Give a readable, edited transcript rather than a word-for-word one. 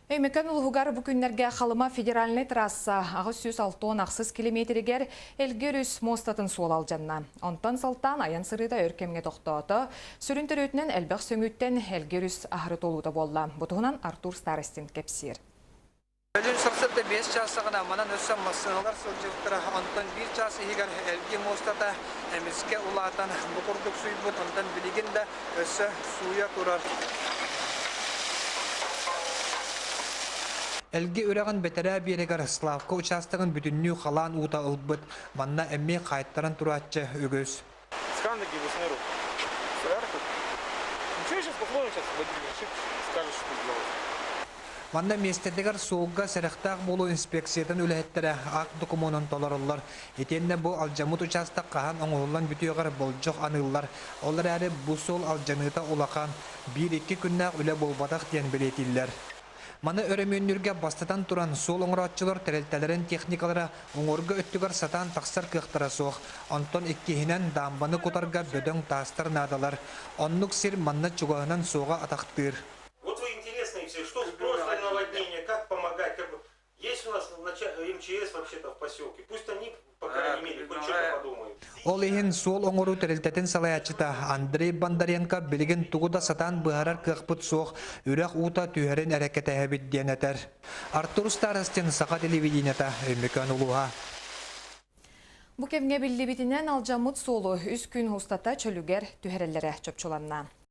Өймөкөөн улууһугар бу күннэргэ Халыма федеральнай трасса 868 килэмиэтиригэр Элги өрүс муостатын суола алдьанна. Онтон сылтаан айан сырыыта өр кэмҥэ тохтоото. Сүрүн төрүөтүнэн элбэх сөҥүүттэн Элги өрүс аһары туолуута буолла. Бу туһунан Артур Старостин кэпсиир. Өлүн сарсыарда 5 чаас саҕана манан өссө массыыналар сылдьыбыттара, онтон биир чаас иһигэр Элги муостата эмискэ улаатан бу курдук сууйбут, онтон билигин да өссө сууйа турар. Элги үрэҕин бэтэрээ биэрэгэр Славка учаастагын бүтүннүү халаан уута ылбыт. Манна эмиэ хаайтаран турааччы үгүс. Сканерги восьмеру. Солярку. Ничего, сейчас посмотрим, сейчас водитель скажет, что делать. Манна миэстэтигэр суолга сэрэхтээх буолуу инспекциятын үлэһиттэрэ акт докумуонун толороллор. Итиэннэ бу алдьаммыт учаастак хаһан оҥоһуллан бүтүөҕэр болдьох аныыллар. Ол эрээри бу суол алдьаныыта улахан, биир-икки күннээх үлэ буолбатах диэн бэлиэтииллэр. Маны өрөмүөннүүргэ бастатан туран суол оҥорооччулар тэрилтэлэрин техникалара уҥуоргу өттүгэр сатаан тахсар кыахтара суох. Онтон иккиһинэн, даамбаны кутарга бөдөҥ таастар наадалар. Оннук сир манна чугаһынан суоҕа атахтыыр. Вот вы интересные все, что в прошлое наводнение, как помогать, как бы Есть у нас МЧС вообще-то в поселке, пусть они, по крайней мере, хоть что-то подумают. Ол иһин суол оҥоруу тэрилтэтин салайааччыта Андрей Бондаренко билигин тугу да сатаан быһаарар кыахпыт суох, үрэх уута түһэрин эрэ кэтэһэбит диэн этэр. Артур Старостин, Саха телевидениета, Өймөкөөн улууһа. Бу кэмҥэ биллибитинэн алдьаммыт суолу үс күн устата чөлүгэр түһэрэллэрэ чопчуланна.